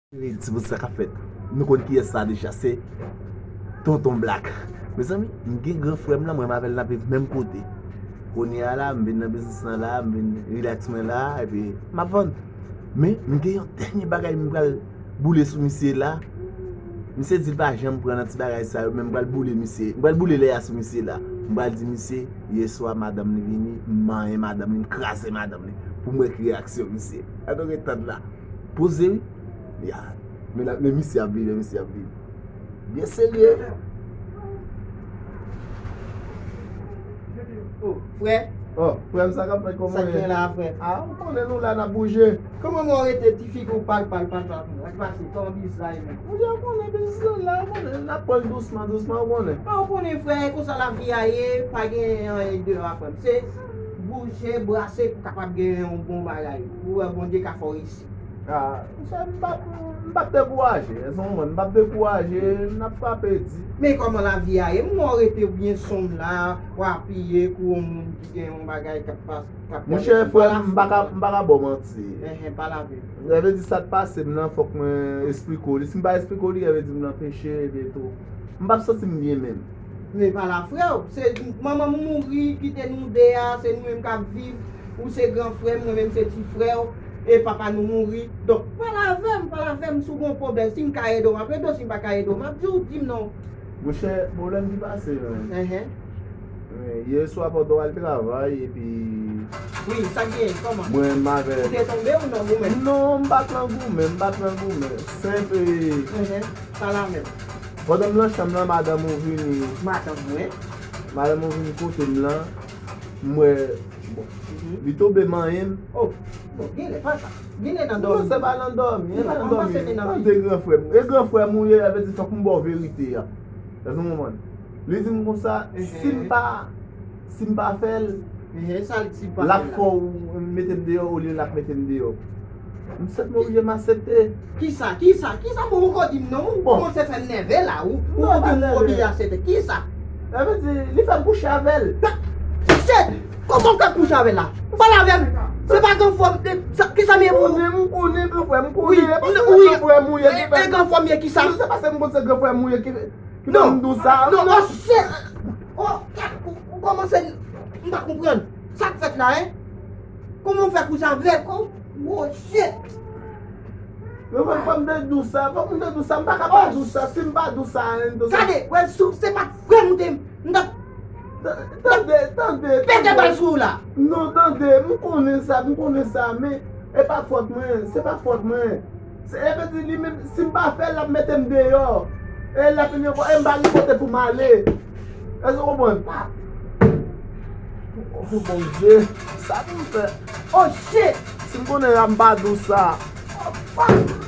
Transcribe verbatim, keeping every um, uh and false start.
Ti moun sa k ap fèt. Nou konn kiyès sa deja, se Tonton Black. Mezanmi, m gen gran frè m lan, mwen m avè l n ap viv menm kote. Kounye a la, m vin nan biznis lan la, m vin rilaks mwen la, epi m ap vann. Men, m gen yon dènye bagay m pral boule sou misye la. Misye di l pa janm pran nan ti bagay sa yo, men m pral boule misye. M pral boule lè a sou misye la. M pral di misye, yèswa madanm li vini, m manyen madanm li, m kraze madanm li. Pou m wè ki reyaksyon misye. Ann nou ret tann la. Poze wi. Ya. Men la, men misye ap vini, men misye ap vini. Byen serye. Oh, frè. Oh, frè m, sa k ap fèt, kòman w ye? Sa k gen la, frè? Ah, ou konnen nou la, n ap bouje. Kòman mwen rete ti figi w pal, pal, pal, pal? Sa k pase? Kòman biznis la ye menm? Monchè, ou konnen biznis lan la, ou konnen, n ap pran l dousman, dousman, ou konnen. Ah, ou konnen, frè, e konsa lavi a ye, pa gen anyen deyò a, frè m. Se bouje, brase pou kapab gen yon bon bagay. Pou wè Bondye ka fè w reyisi. Ah, monchè, m p ap, m p ap dekouraje. Èske w konprann? M p ap dekouraje, n ap frape di. Men kòman lavi a ye? M wè w rete byen sonm la, w apiye kou yon moun ki gen yon bagay k ap pas-, k ap pase. Monchè, frè m, m pa ka, m pa ka ba w manti. Enhen, pale avè m. Sa vle di sa k pase m nan, fòk mwen esplike w li. Si m pa esplike w li, sa vle di m nan peche, epi tou. M p ap santi m byen menm. Men pale a frè w. Se manman m mouri, kite nou de a, se nou menm k ap viv. Ou se gran frè m, mwen menm se ti frè w, e papa nou mouri. Donk, pale avè m, pale avè m si w gen yon pwoblèm. Si m ka ede w, m ap ede w. Si m pa ka ede w, m ap di w, di m non. Monchè, pwoblèm ki pase, men. Enhen. Men, yè swa pandan w al travay, epi. Wi, sa k gen, kòman? Mwen, m avè. Ou te tonbe ou nan goumen? Non, m pa t nan goumen, m pa t nan goumen. Senp e. Enhen. Pale avè m. Pandan m nan chanm nan, madanm ou vini. Madanm mwen? Madanm ou vini kote m lan. M wè, bon, li tonbe manyen m. Oh, bon, genlè pa sa. Genlè nan dòmi. Non, se pa nan dòmi, e pa nan dòmi. Tande gran frè m. E gran frè m ou ye, sa vle di fòk m ba w verite a. Èske w konprann? Li di m konsa, si m pa, si m pa fè l, l ap fè w mete m deyò, olye l ap mete m deyò. M sèt m oblije m aksepte. Kisa? Kisa? Kisa? Bon, ou poko di m non. Ou kòmanse fè m nève la. Ou, ou oblije aksepte. Kisa? Sa vle di, li fè m kouche avè l. Shit! Kòman w fè kouche avè l la? Pale avè m. Se pa gran frè m. Kisa m ye pou ou? M konnen, m konnen, gran frè m, m konnen. E pa se gran frè m ou ye ki fè. E gran frè m ye kisa? Non, se pa se m konn se gran frè m ou ye ki, ki fè m di w sa. Non, non, shit! Oh, ou kòmanse, m pa konprann. Sa k fèt la, en? Kòman w fè kouche avè l? Kòm, oh, shit! Men fòk, fòk m te di w sa, fòk m te di w sa, m pa ka pa di w sa, si m pa di w sa, ann di w sa. Gade, wè, si w se pa t frè m ou te, m t ap. Tande, tande, tande. Pete bal sou ou la. Non, tande, m konnen sa, m konnen sa, men e pa fòt mwen, se pa fòt mwen. Se, e vle di li menm, si m pa fè l, l ap mete m deyò. E l ap vini ankò, e m pa gen kote pou m ale. Èske w konprann? Oh, Bondye, sa pou m fè? Oh, shit! Si m konnen sa, m pa di w sa. Oh, fuck!